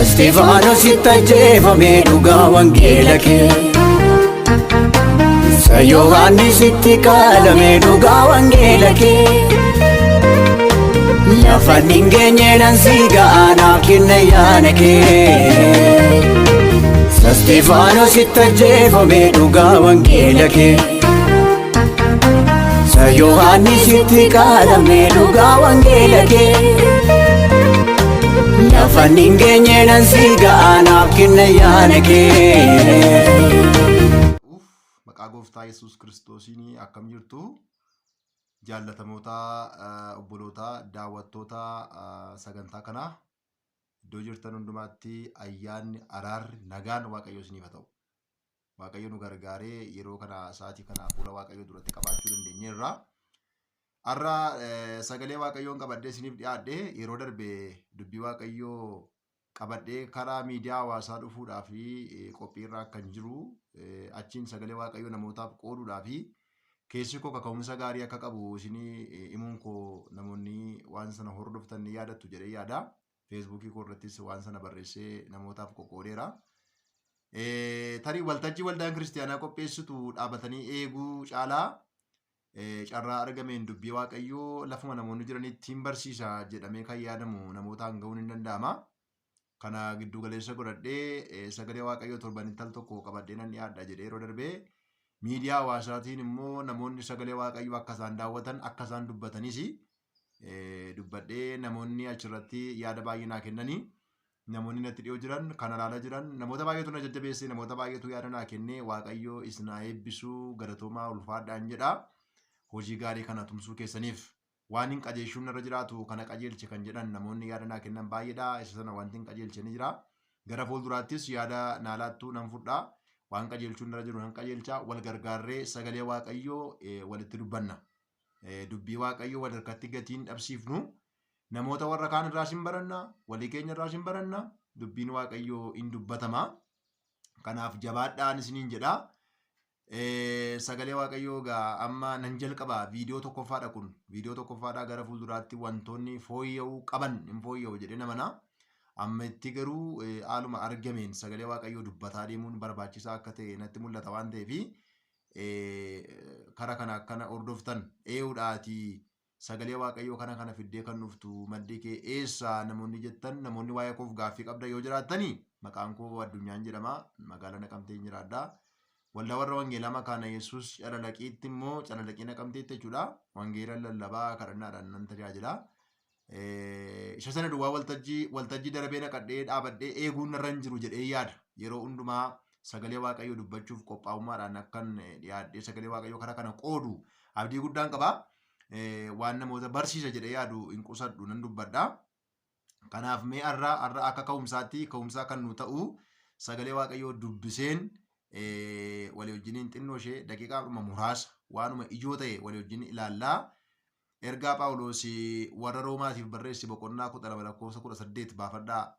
Isxifaanositti ajjeefame dhugaa wangeela kee. Isa Yohaannisitti qaalame dhugaa wangeela kee. Lafa hin geenye nan si ga'a naaf kenna yaana kee. Isa Isxifaanositti ajjeefame dhugaa wangeela kee. Isa Yohaannisitti qaalame dhugaa wangeela kee. Lafa hin geenye nan si ga'a naaf kenna yaana kee. Uff, maqaa gooftaa Yesuus Kiristoosiin akkam jirtu? Jaallatamoota, obboloota, daawwattoota sagantaa kanaa iddoo jirtan hundumaatti ayyaanni, araarri, nagaan Waaqayyoo isiniif haa ta'u. Waaqayyo nu gargaaree yeroo kana sa'aatii kana fuula Waaqayyoo duratti qabaachuu dandeenyeerra. Har'a sagalee Waaqayyoon qabadhee isiniif dhiyaadhe. Yeroo darbe dubbii Waaqayyoo qabadhee karaa miidiyaa hawaasaa dhufuudhaa fi qophiirra akkan jiru, achiin sagalee Waaqayyoo namootaaf qooduudhaa fi keessi koo kaka'umsa gaarii akka qabu isinii himuun koo namoonni waan sana hordoftan ni yaadattu jedhee yaada. Feesbuukii koo irrattis waan sana barreessee namootaaf qoqqoodeera. Tarii waltajjii waldaan kiristiyaanaa qopheessitu dhaabatanii eeguu caalaa carraa argameen dubbii Waaqayyoo lafuma namoonni jiranitti hin barsiisa jedhamee kan yaadamu namootaan ga'uun hin danda'ama. Kana giddu galeessa godhadhee sagalee Waaqayyoo torbanitti al tokko qabadhee nan dhiyaadha jedhee yeroo darbee, miidiyaa hawaasaatiin immoo namoonni sagalee Waaqayyoo akka isaan daawwatan, akka isaan dubbatanis dubbadhee, namoonni achirratti yaada baay'ee naa kennanii, namoonni natti dhiyoo jiran kan alaala jiran namoota baay'eetu na jajjabeesse, namoota baay'eetu yaada naa kennee. Waaqayyo isin haa eebbisu, galatoomaa, ulfaadhaan jedha. Hojii gaarii kana tumsuu keessaniif waan hin qajeelchuun irra jiraatu kana qajeelche kan jedhan namoonni yaada naa kennan baay'eedha. Isa sana wanti hin qajeelche ni jira. Gara fuulduraattis yaada naa laattu nan fudha. Waan qajeelchuun irra jiru nan qajeelcha. Wal gargaarree sagalee Waaqayyoo walitti dubbanna. Dubbii Waaqayyoo wal harkatti gatiin dhabsiifnu. Namoota warra kaan irraas hin baranna, walii keenya irraas hin baranna, dubbiin Waaqayyoo hin dubbatama. Kanaaf jabaadhaan isiniin jedha. Sagalee Waaqayyoo egaa amma nan jalqaba. Viidiyoo tokkoffaadha kun. Viidiyoo tokkoffaadha. Gara fuulduraatti wantoonni fooyya'uu qaban hin fooyya'u jedhee namana. Amma itti garuu haaluma argameen sagalee Waaqayyoo dubbataa deemuun barbaachisaa akka ta'e natti mul'ata waan ta'eef, kara kana akkana hordoftan ee'uudhaati. Sagalee Waaqayyoo kana kana fiddee kan dhuftu maddi kee eessa namoonni jettan, namoonni waa'ee koof gaaffii qabda yoo jiraattani, maqaan koo Addunyaan jedhama. Magaalaa Naqamteen jiraadha. Waldaa Warra Wangeelaa Makaana Yesuus Calalaqiitti immoo, Calalaqii Naqamteetti jechuudha. Wangeela lallabaa, kadhannaadhaan nan tajaajila. Isa sana duwwaa waltajjii darbee naqadhee dhaabadhee eeguun narra hin jiru jedhee yaada. Yeroo hundumaa sagalee Waaqayyoo dubbachuuf qophaa'ummaadhaan akkan dhiyaadhee sagalee Waaqayyoo karaa kana qoodu abdii guddaan qaba. Waan namoota barsiisa jedhee yaadu hin qusadhu, nan dubbadha. Kanaaf mee har'a akka ka'umsaatti ka'umsaa kan nu ta'u sagalee Waaqayyoo dubbiseen walii wajjiniin xinnoo ishee daqiiqaadhuma muraasa waanuma ijoo ta'e walii wajjin ilaallaa. Ergaa Phaawulos warra Roomaatiif barreesse boqonnaa 12 lakkoofsa 18 baafadhaa.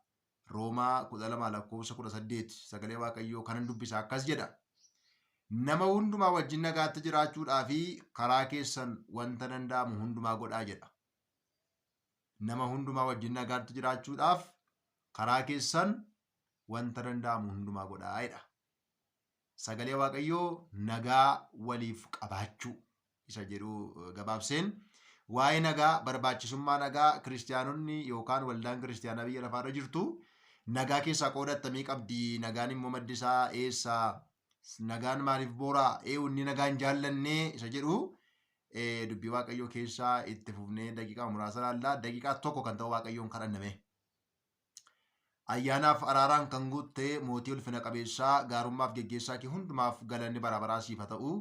Roomaa 12 lakkoofsa 18 sagalee Waaqayyoo kanan dubbisa, akkas jedha. Nama hundumaa wajjin nagaatti jiraachuudhaa fi karaa keessan wanta danda'amu hundumaa godhaa jedha. Nama hundumaa wajjin nagaatti jiraachuudhaaf karaa keessan wanta danda'amu hundumaa godhaa jedha. Sagalee Waaqayyoo nagaa waliif qabaachuu isa jedhu gabaabseen waa'ee nagaa, barbaachisummaa nagaa, kiristiyaanonni yookaan waldaan kiristiyaanaa biyya lafaarra jirtu nagaa keessaa qooda attamii qabdi, nagaan immoo maddi isaa eessa, nagaan maaliif booraa, eenyu inni nagaan jaallannee isa jedhu dubbii Waaqayyoo keessaa itti fufnee daqiiqaa muraasa ilaalla. Daqiiqaa tokko kan ta'u Waaqayyoon kadhanname. Ayyaanaaf araaraan kan guutte mootii ulfina qabeessaa, gaarummaaf geggeessaa kee hundumaaf galanni bara baraa siif haa ta'u.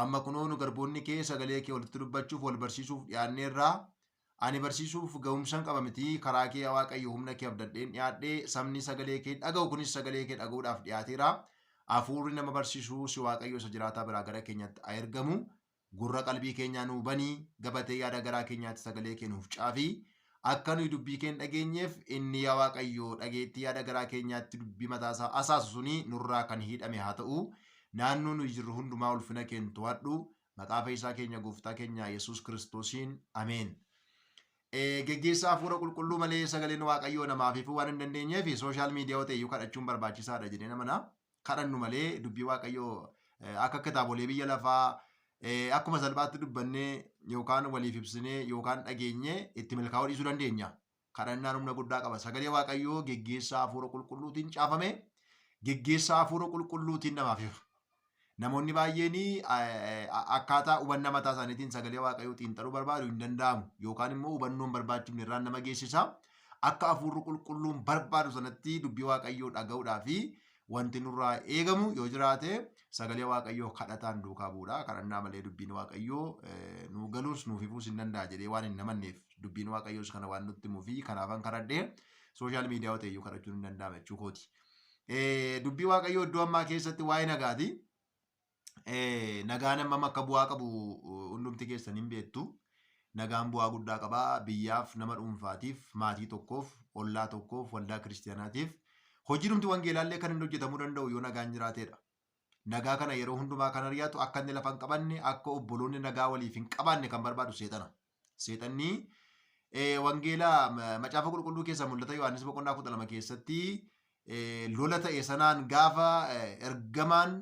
Amma kunoo nu garboonni kee sagalee kee walitti dubbachuuf, wal barsiisuuf dhiyaanneerra. Ani barsiisuuf ga'umsan qaba miti, karaa kee yaa Waaqayyo humna kee abdadheen dhiyaadhe, sabni sagalee kee dhaga'u kunis sagalee kee dhaga'uudhaaf dhiyaateera. Hafuurri nama barsiisu si Waaqayyo isa jiraataa biraa gara keenyatti haa ergamu. Gurra qalbii keenyaa nuu bani, gabatee yaada garaa keenyaatti sagalee kee nuuf caafi. Akka nuyi dubbii kee hin dhageenyeef, inni yaa Waaqayyo dhageettii yaada garaa keenyaatti dubbii mataa isaa asaasu suni nurraa kan hiidhame haa ta'u. Naannoo nuyi jirru hundumaa ulfina keen to'adhu. Maqaa fayyisaa keenya gooftaa keenya Yesuus Kiristoosiin. Ameen. Geggeessaa hafuura qulqulluu malee sagaleen Waaqayyoo namaaf ifuu waan hin dandeenyeef social media ta'e iyyuu kadhachuun barbaachisaadha jedhee namana. Kadhannu malee dubbii Waaqayyoo akka kitaabolee biyya lafaa akkuma salphaatti dubbannee yookaan waliif ibsinee yookaan dhageenyee itti milkaa'uu dhiisuu dandeenya. Kadhannaan humna guddaa qaba. Sagalee Waaqayyoo geggeessaa hafuura qulqulluutiin caafame, geggeessaa hafuura qulqulluutiin namaaf ifa. Namoonni baay'een akkaataa hubannaa mataa isaaniitiin sagalee Waaqayyoo xiinxaluu barbaadu, hin danda'amu, yookaan immoo hubannoon barbaachifne irraan nama geessisa. Akka hafuurri qulqulluun barbaadu sanatti dubbii Waaqayyoo dhaga'uudhaa fi wanti nurraa eegamu yoo jiraate sagalee Waaqayyoo kadhataan duukaa bu'uudha. Kadhannaa malee dubbiin Waaqayyoo nuu galuus nuuf ifuus hin danda'a jedhee waan hin amanneef, dubbiin Waaqayyoos kana waan nutti himuu fi kanaafan kadhadhee, social media yoo ta'e iyyuu kadhachuun hin danda'ama jechuu kooti. Dubbii Waaqayyoo iddoo ammaa keessatti waa'ee nagaati. Nagaan hammam akka bu'aa qabu hundumti keessan hin beektu. Nagaan bu'aa guddaa qaba. Biyyaaf, nama dhuunfaatiif, maatii tokkoof, ollaa tokkoof, waldaa kiristaanaatiif. Hojii dhumti wangeelaallee kan inni hojjetamuu danda'u yoo nagaan jiraateedha. Nagaa kana yeroo hundumaa kan ari'atu, akka inni lafa hin qabanne, akka obboloonni nagaa waliif hin qabaanne kan barbaadu seexana. Seexanni wangeelaa macaafa qulqulluu keessaa Mul'ata Yohaannis boqonnaa 12 keessatti lola ta'e sanaan gaafa ergamaan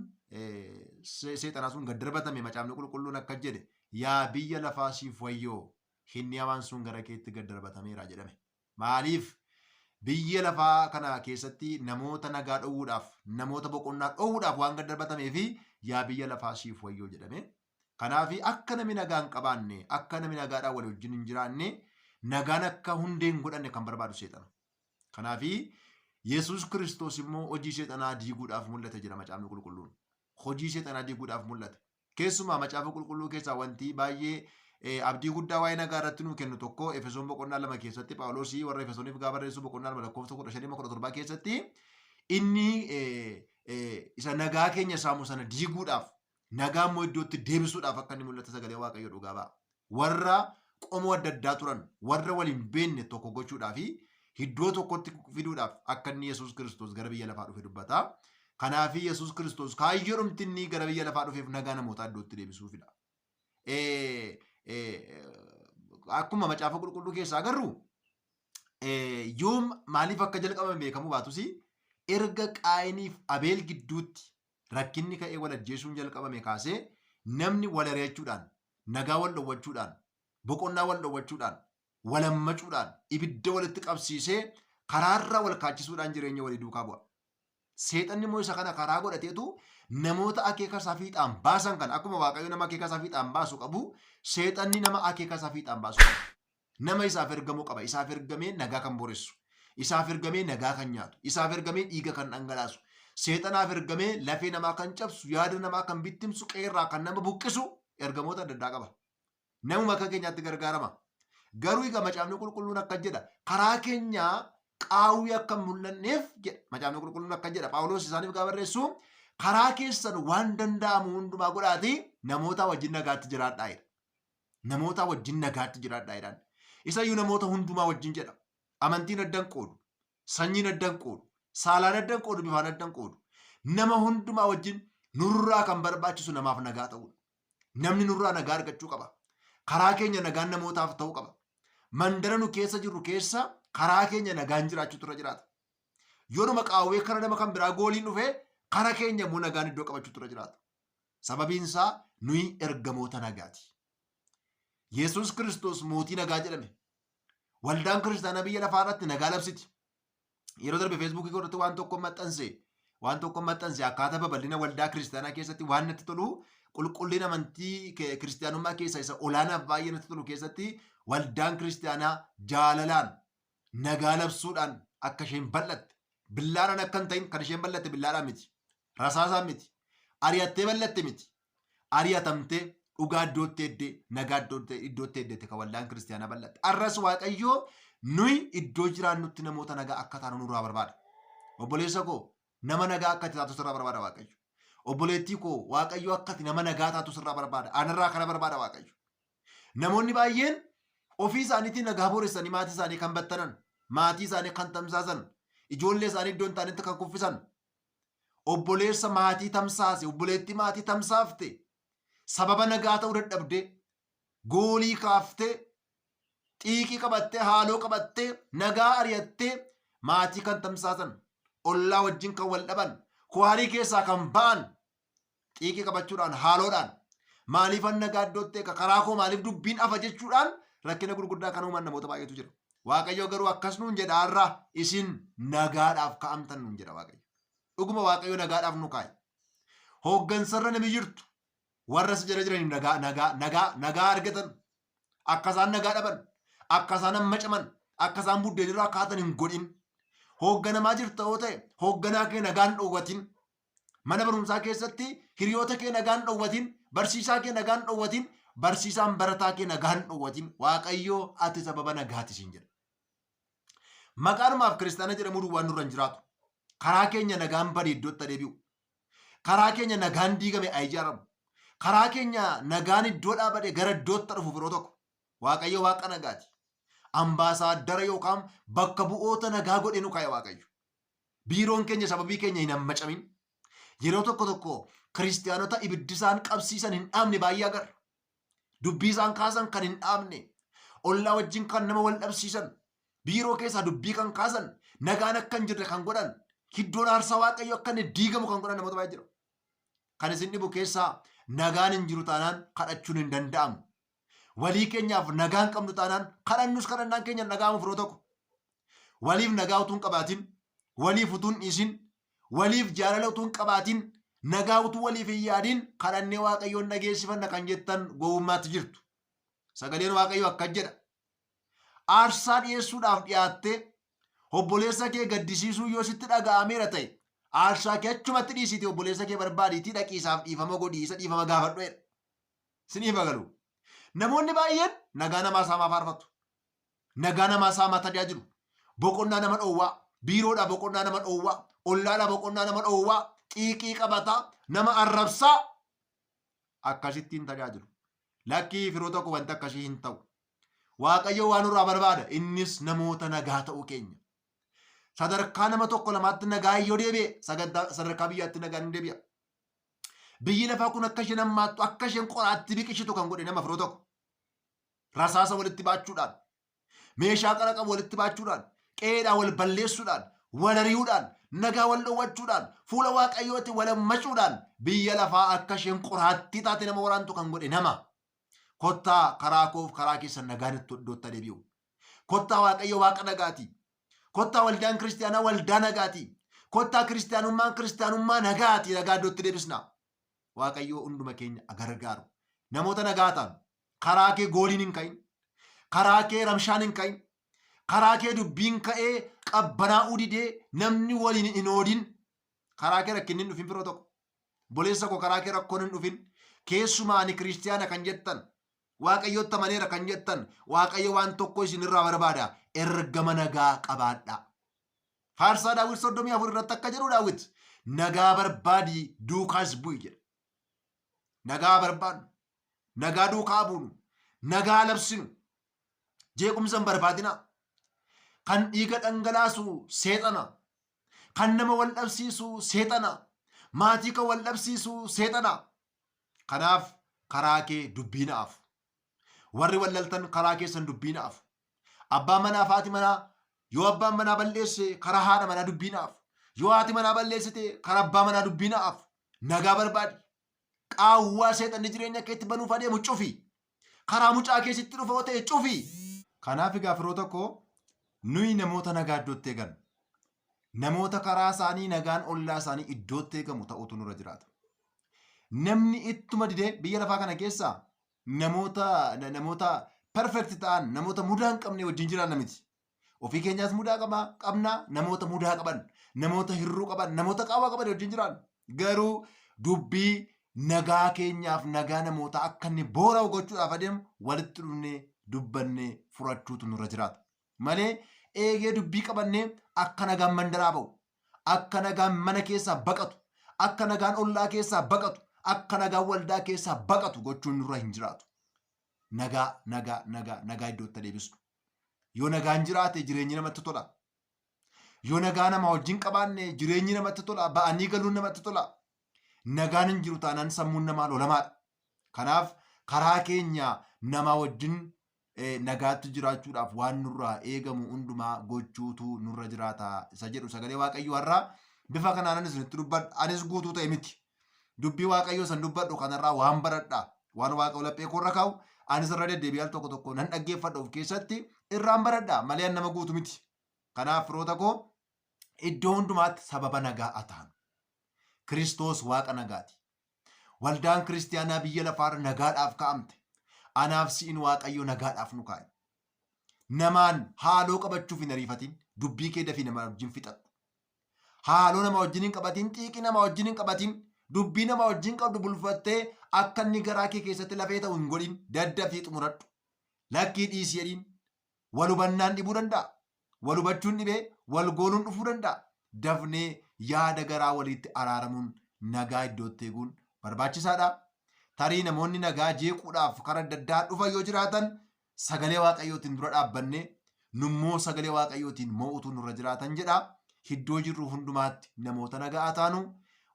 seexanaa sun gad darbatame, macaafni qulqulluun akka jedhe, "Yaa biyya lafaa, siif wayyoo, inni hamaan sun gara keetti gad darbatameera" jedhame. Maaliif? Biyya lafaa kana keessatti namoota nagaa dhowwuudhaaf, namoota boqonnaa dhowwuudhaaf waan gad darbatamee fi "Yaa biyya lafaa, siif wayyoo" jedhame. Kanaaf akka namni nagaa hin qabaanne, akka namni nagaadhaan walii wajjin hin jiraanne, nagaan akka hundee hin godhanne kan barbaadu seexana. Kanaaf Yesuus Kiristoos immoo hojii seexanaa diiguudhaaf mul'ate jira macaafni qulqulluun. Hojii seexanaa diiguudhaaf mul'ate. Keessumaa macaafa qulqulluu keessaa wanti baay'ee abdii guddaa waa'ee nagaa irratti nuu kennu tokko Efesoon boqonnaa 2 keessatti Phaawulos warra Efesooniif gaafa barreessu boqonnaa 2 lakkoofsa 15 17 keessatti inni isa nagaa keenya saamu sana diiguudhaaf, nagaa immoo iddootti deebisuudhaaf akka inni mul'ate sagalee Waaqayyoo dhugaa ba'a. Warra qomoo adda addaa turan, warra wal hin beekne tokko gochuudhaa fi iddoo tokkotti fiduudhaaf akka inni Yesuus Kiristoos gara biyya lafaa dhufe dubbata. Kanaaf Yesuus Kiristoos kaayyoo dhumti inni gara biyya lafaa dhufeef nagaa namootaa iddootti deebisuufidha. Akkuma macaafa qulqulluu keessaa agarru, yoom maaliif akka jalqabame beekamuu baatus, erga Qaayiniif Abeel gidduutti rakkinni ka'ee wal ajjeesuun jalqabame kaasee namni wal ari'achuudhaan, nagaa wal dhowwachuudhaan, boqonnaa wal dhowwachuudhaan, wal hammacuudhaan, ibidda walitti qabsiisee karaarraa wal kaachisuudhaan jireenya walii duukaa bu'a. Seexanni immoo isa kana karaa godhateetu namoota akeeka isaa fiixaan baasan kana, akkuma Waaqayyo nama akeeka isaa fiixaan baasu qabu, seexanni nama akeeka isaa fiixaan baasu qaba. Nama isaaf ergamuu qaba. Isaaf ergamee nagaa kan boressu. Isaaf ergamee nagaa kan nyaatu. Isaaf ergamee dhiiga kan dhangalaasu. Seexanaaf ergamee lafee namaa kan cabsu, yaada namaa kan bittimsu, qeerraa kan nama buqqisu ergamoota adda addaa qaba. Namuma akka keenyaatti gargaarama. Garuu egaa macaafni qulqulluun akka jedha, karaa keenyaa qaawwi akka hin mul'anneef jedha. Macaafni qulqulluun akka jedha, Phaawulos isaaniif gaafa barreessu, "Karaa keessan waan danda'amu hundumaa godhaatii namoota wajjin nagaatti jiraadhaa" jedha. Namoota wajjin nagaatti jiraadhaa jedhaan. Isayyuu namoota hundumaa wajjin jedha. Amantiin addan qoodu, sanyiin addan qoodu, saalaan addan qoodu, bifaan addan qoodu. Nama hundumaa wajjin nurraa kan barbaachisu namaaf nagaa ta'uudha. Namni nurraa nagaa argachuu qaba. Karaa keenya nagaan namootaaf ta'uu qaba. Mandara nu keessa jirru keessa karaa keenya nagaan jiraachuutu irra jiraata. Yoonuma qaawwee kara nama kan biraa gooliin dhufe, kara keenya immoo nagaan iddoo qabachuutu irra jiraata. Sababiin isaa nuyi ergamoota nagaati. Yesuus Kiristoos mootii nagaa jedhame. Waldaan kiristaanaa biyya lafaa irratti nagaa labsiti. Yeroo darbe Feesbuukii irratti waan tokko maxxanse. Akkaataa babal'ina waldaa kiristaanaa keessatti waan natti tolu, qulqullina amantii kiristaanummaa keessaa isa olaanaaf baay'ee natti tolu keessatti, waldaan kiristaanaa jaalalaan nagaa labsuudhaan akka isheen bal'atte, billaadhaan akka hin ta'in. Kan isheen bal'atte billaadhaan miti, rasaasaan miti, ari'attee bal'atte miti, ari'atamtee dhugaa iddootti eddee, nagaa iddootti eddeete kan waldaan kiristaanaa bal'atte. Arras Waaqayyoo nuyi iddoo jiraannutti namoota nagaa akka taanu nurraa barbaada. Obboleessa koo, nama nagaa akka ati taatu sirraa barbaada Waaqayyo. Obboleettii koo, Waaqayyo akka ati nama nagaa taatu sirraa barbaada. Anarraa kana barbaada Waaqayyo. Namoonni baay'een ofii isaaniitiin nagaa booressanii maatii isaanii kan battanan, maatii isaanii kan tamsaasan, ijoollee isaanii iddoo hin taanetti kan kuffisan, obboleessa maatii tamsaase, obboleettii maatii tamsaafte, sababa nagaa ta'uu dadhabdee, goolii kaaftee. Xiiqii qabattee, haaloo qabattee, nagaa ari'attee maatii kan tamsaasan, ollaa wajjin kan wal dhaban, kuwaarii keessaa kan ba'an xiiqii qabachuudhaan, haaloodhaan, maaliifan nagaa iddootti eega, karaa koo maaliif dubbiin afa jechuudhaan rakkina gurguddaa kan uuman namoota baay'eetu jira. Waaqayyo garuu akkas nuun jedha har'a isin nagaadhaaf ka'amtan nuun jedha Waaqayyo. Dhuguma Waaqayyo nagaadhaaf nu kaa'e. Hooggansarra nami jirtu warra si jala jiraniif nagaa nagaa nagaa nagaa argatan akka isaan nagaa dhaban akka isaan hammacaman akka isaan buddeen irraa kaatan hin godhin. Hoogganamaa jirta yoo ta'e hoogganaa kee nagaan dhowwatin. Mana barumsaa keessatti hiriyoota kee nagaan dhowwatin, barsiisaa kee nagaan dhowwatin, barsiisaan barataa kee nagaan dhowwatin. Waaqayyoo ati sababa nagaati siin jedha. Maqaanumaaf kiristaana jedhamuu duwwaan nurra hin jiraatu. Karaa keenya nagaan bade iddootti deebi'u. Karaa keenya nagaan diigame haa ijaaramu. Karaa keenya nagaan iddoo dhaabate gara iddootti dhufu firoo tokko. Waaqayyo waaqa nagaati. Ambaasaaddara yookaan bakka bu'oota nagaa godhee nu kaa'e Waaqayyo. Biiroon keenya sababii keenya hin hammacamin. Yeroo tokko tokko kiristiyaanota ibiddi isaan qabsiisan hin dhaabne baay'ee agarra. Dubbii isaan kaasan kan hin dhaabne, ollaa wajjin kan nama wal dhabsiisan, biiroo keessaa dubbii kan kaasan, nagaan akka hin jirre kan godhan, iddoon aarsaa Waaqayyo akka inni diigamu kan godhan namoota baay'ee jira. Kan isin dhibu keessaa nagaan hin jiru taanaan kadhachuun hin danda'amu. Walii keenyaaf nagaan qabnu taanaan kadhannus kadhannaan keenya hin dhaga'amu firoo tokko. Waliif nagaa utuu hin qabaatin, waliif utuu hin dhiisin, waliif jaalala utuu hin qabaatin, nagaa utuu waliif hin yaadin kadhannee Waaqayyoon dhageessifanna kan jettan gowwummaatti jirtu. Sagaleen Waaqayyoo akkas jedha. Aarsaa dhiyeessuudhaaf dhiyaattee obboleessa kee gaddisiisuu yoo sitti dhaga'ameera ta'e aarsaa kee achumatti dhiisiitii obboleessa kee barbaadiitii dhaqii isaaf dhiifama godhii isa dhiifama gaafadhu jedha. Siniif haa galu. Namoonni baay'een nagaa namaa saamaa faarfatu. Nagaa namaa saamaa tajaajilu. Boqonnaa nama dhoowwaa, biiroodhaa boqonnaa nama dhoowwaa, ollaadhaa boqonnaa nama dhoowwaa, xiiqii qabataa, nama arrabsaa akkasittiin tajaajilu. Lakkii firoota koo wanti akkasii hin ta'u. Waaqayyo waan nurraa barbaada. Innis namoota nagaa ta'uu keenya. Sadarkaa nama tokko lamaatti nagaa yoo deebi'e sadarkaa biyyaatti nagaan hin deebi'a. Biyyi lafaa kun akka isheen hammaattu akka isheen qoraatti biqilchitu kan godhe nama firoo tokko. Rasaasa walitti baachuudhaan, meeshaa qara qabu walitti baachuudhaan, qe'eedhaan wal balleessuudhaan, wal ari'uudhaan, nagaa wal dhowwachuudhaan, fuula Waaqayyooti wal hammacuudhaan biyya lafaa akka isheen qoraattii taate nama waraantu kan godhe nama. Kottaa karaa koof karaa keessan nagaan itti iddootti deebi'u. Kottaa Waaqayyo Waaqa nagaati. Kottaa waldaan kiristiyaanaa waldaa nagaati. Kottaa kiristiyaanummaan kiristiyaanummaa nagaati. Nagaa iddootti deebisna. Waaqayyo hunduma keenya gargaaru. Namoota nagaa ta'an karaa kee gooliin hin ka'in. Karaa kee ramshaan hin ka'in. Karaa kee dubbiin ka'ee qabbanaa'uu didee namni waliin hin oodin. Karaa kee rakkinni hin dhufin firoo tokko. Obboleessa koo karaa kee rakkoon hin dhufin. Keessumaa ani kiristiyaana kan jettan Waaqayyotti amaneera kan jettan Waaqayyo waan tokko isinirraa barbaada. Ergama nagaa qabaadhaa. Faarsaa Daawit 34 irratti akka jedhu Daawit nagaa barbaadii duukaas bu'i jedha. Nagaa barbaadnu, nagaa duukaa buunu, nagaa labsinu, jeequmsa hin barbaadinaa. Kan dhiiga dhangalaasu seexana. Kan nama wal dhabsiisu seexana. Maatii kan wal dhabsiisu seexana. Kanaaf karaa kee dubbii na'aaf. Warri wallaltan karaa keessan dubbii na'aaf. Abbaan manaa fi haati manaa yoo abbaan manaa balleesse karaa haadha manaa dubbii na'aaf. Yoo haati manaa balleessite karaa abbaa manaa dubbii na'aaf. Nagaa barbaadi. Qaawwaa seexanni jireenya keetti banuuf adeemu cufi. Karaa mucaa keessatti dhufa yoo ta'e cufi. Kanaaf egaa firoota koo nuyi namoota nagaa iddootti eegan namoota karaa isaanii nagaan ollaa isaanii iddootti eegamu ta'utu nurra jiraata. Namni ittuma didee biyya lafaa kana keessaa namoota namoota perfect ta'an namoota mudaa hin qabne wajjin jiraanna miti. Ofii keenyaas mudaa qaba qabna namoota mudaa qaban namoota hirruu qaban namoota qaawwaa qaban wajjin jiraanna. Garuu dubbii nagaa keenyaaf nagaa namootaa akka inni boora'u gochuudhaaf adeemu walitti dhufnee dubbannee furachuutu nurra jiraata. Malee eegee dubbii qabannee akka nagaan mandaraa ba'u, akka nagaan mana keessaa baqatu, akka nagaan ollaa keessaa baqatu, akka nagaan waldaa keessaa baqatu gochuun nurra hin jiraatu. Nagaa, nagaa, nagaa, nagaa iddootti adeebisnu. Yoo nagaan jiraate jireenyi namatti tola. Yoo nagaa nama wajjin qabaanne jireenyi namatti tola. Ba'anii galuun namatti tola. Nagaan hin jiru taanaan sammuun namaa lolamaadha. Kanaaf karaa keenya namaa wajjin Nagaatti jiraachuudhaaf waan nurraa eegamu hundumaa gochuutu nurra jiraata isa jedhu sagalee Waaqayyoo har'aa bifa kanaan anis isinitti dubbadha. Anis guutuu ta'e miti. Dubbii Waaqayyoo san dubbadhu kanarraa waan baradha. Waan Waaqayyo laphee koorra kaa'u anis irra deddeebi'ee al tokko tokko nan dhaggeeffadha of keessatti irraan baradha malee an nama guutu miti. Kanaaf firoota koo iddoo hundumaatti sababa nagaa haa taanu. Kiristoos Waaqa nagaati. Waldaan kiristiyaanaa biyya lafaarra nagaadhaaf kaa'amte. Anaaf si'in Waaqayyo nagaadhaaf nu kaa'e. Namaan haaloo qabachuuf hin ariifatin. Dubbii kee dafii nama wajjin fixadhu. Haaloo nama wajjin hin qabatin, xiiqii nama wajjin hin qabatin, dubbii nama wajjin qabdu bulfattee akka inni garaa kee keessatti lafee ta'u hin godhin. Daddafii xumuradhu. Lakkii dhiisi jedhiin. Wal hubannaan dhibuu danda'a. Wal hubachuun dhibee wal gooluun dhufuu danda'a. Dafnee yaada garaa waliitti araaramuun nagaa iddootti eeguun barbaachisaadha. Tarii namoonni nagaa jeequudhaaf karaa adda addaa dhufan yoo jiraatan sagalee Waaqayyootiin dura dhaabbannee nummoo sagalee Waaqayyootiin moo'utu nurra jiraatan jedha. Iddoo jirru hundumaatti namoota nagaa haa taanu.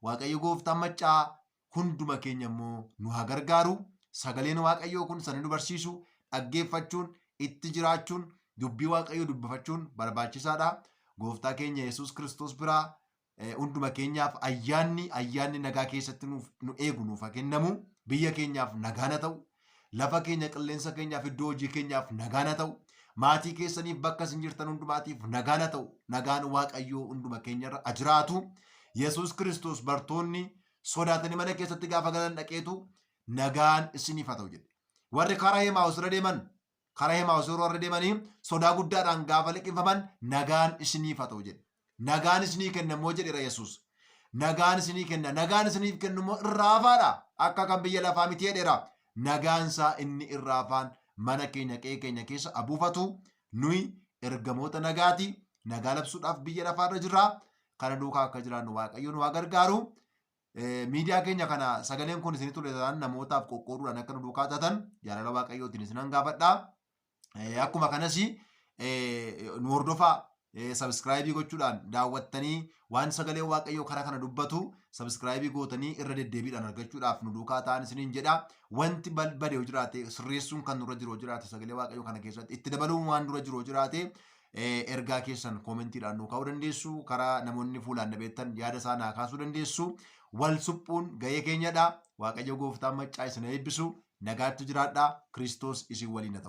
Waaqayyo gooftaan maccaa hunduma keenya immoo nu haa gargaaru. Sagaleen Waaqayyoo kun sana nu barsiisu dhaggeeffachuun, itti jiraachuun, dubbii Waaqayyoo dubbifachuun barbaachisaadha. Gooftaa keenya Yesuus Kiristoos biraa hunduma keenyaaf ayyaanni ayyaanni nagaa keessatti nuuf nu eegu nuuf haa kennamu. Biyya keenyaaf nagaan haa ta'u. Lafa keenya qilleensa keenyaaf iddoo hojii keenyaaf nagaan haa ta'u. Maatii keessaniif bakka isin jirtan hundumaatiif nagaan haa ta'u. Nagaan Waaqayyoo hunduma keenyarra haa jiraatu. Yesuus Kiristoos bartoonni sodaatanii mana keessatti gaafa galan dhaqeetu nagaan isiniif haa ta'u jedhe. Warri karaa Hemaa'us irra deeman karaa Hemaa'us yeroo warri deemanii sodaa guddaadhaan gaafa liqimfaman nagaan isiniif haa ta'u jedhe. Nagaan isinii kenna immoo jedheera Yesuus. Nagaan isinii kenna. Nagaan isiniif kennu immoo irraa hafaadha. Akka kan biyya lafaa miti jedheera. Nagaan isaa inni irraa hafaan mana keenya qe'ee keenya keessa abuufatu. Nuyi ergamoota nagaati. Nagaa labsuudhaaf biyya lafaarra jirra. Kana duukaa akka jiraannu Waaqayyo nu haa gargaaru. Miidiyaa keenya kana sagaleen kun isinii tole taanaan namootaaf qoqqooduudhaan akka nu duukaa taatan jaalala Waaqayyootiin isinan gaafadha. Akkuma kanas nu hordofaa sabiskiraayibii gochuudhaan daawwattanii waan sagalee Waaqayyoo karaa kana dubbatu sabiskiraayibii gootanii irra deddeebiidhaan argachuudhaaf nu duukaa ta'an isiniin jedha. Wanti bade yoo jiraate sirreessuun kan nurra jiru yoo jiraate sagalee Waaqayyoo kana keessatti itti dabaluun waan dura jiru yoo jiraate ergaa keessan koomentiidhaan nuu kaa'uu dandeessu. Karaa namoonni fuulaan na beektan yaada isaa naa kaasuu dandeessu. Wal suphuun gahee keenyadha. Waaqayyo gooftaan maccaa isin haa eebbisu. Nagaatti jiraadhaa. Kiristoos isin waliin haa ta'u.